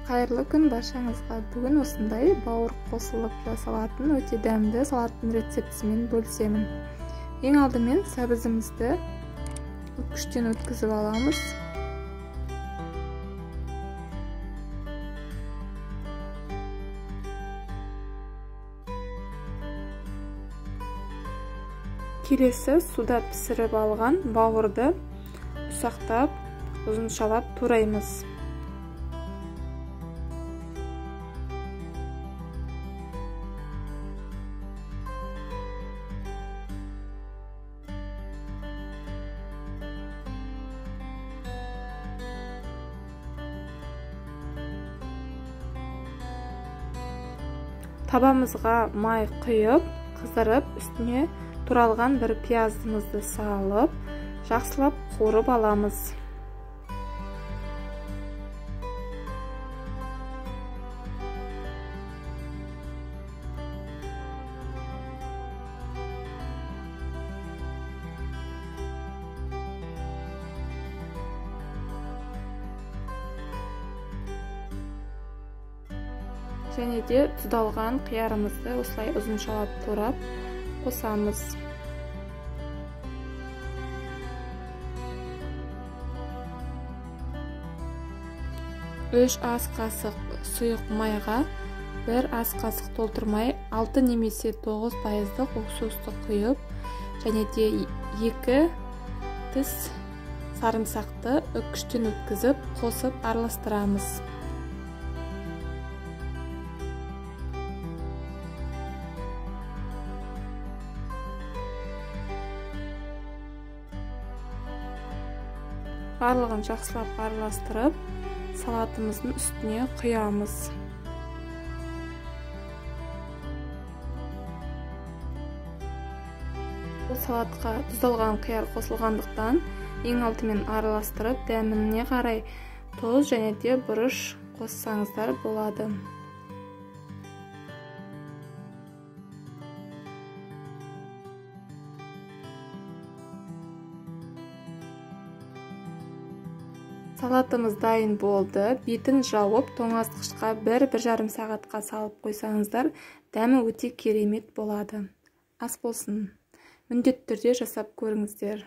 Қайырлы күн баршаңызға. Бүгін осындай бауыр қосылып жасалатын өте дәмді салаттың рецептісімен бөлісемін. Ең алдымен сәбізімізді үткіштен өткізіп аламыз. Келесі суда пісіріп алған бауырды ұсақтап, ұзыншалап тураймыз. Табамызға май құйып, қыздырып, үстіне туралған бір пиязымызды салып, жақсылап қуырып аламыз. Және де тұздалған қиярымызды осылай ұзыншалап турап қосамыз. Үш ас қасық сұйық майға 1 ас қасық толтырмай 6 немесе 9% уксусты құйып, және де 2 тіс сарымсақты үккіштен өткізіп қосып араластырамыз. Барлығын жақсылап араластырып, салатымыздың үстіне құямыз. Бұл салатқа тұздалған қияр қосылғандықтан ең алдымен араластырып, дәміне қарай тұз және де бұрыш қоссаңыздар болады. Салатымыз дайын болды. Бетін жауып, тоңазытқышқа 1-1,5 сағатқа салып қойсаңыздар, дәмі өте керемет болады. Ас болсын. Міндетті түрде жасап көріңіздер.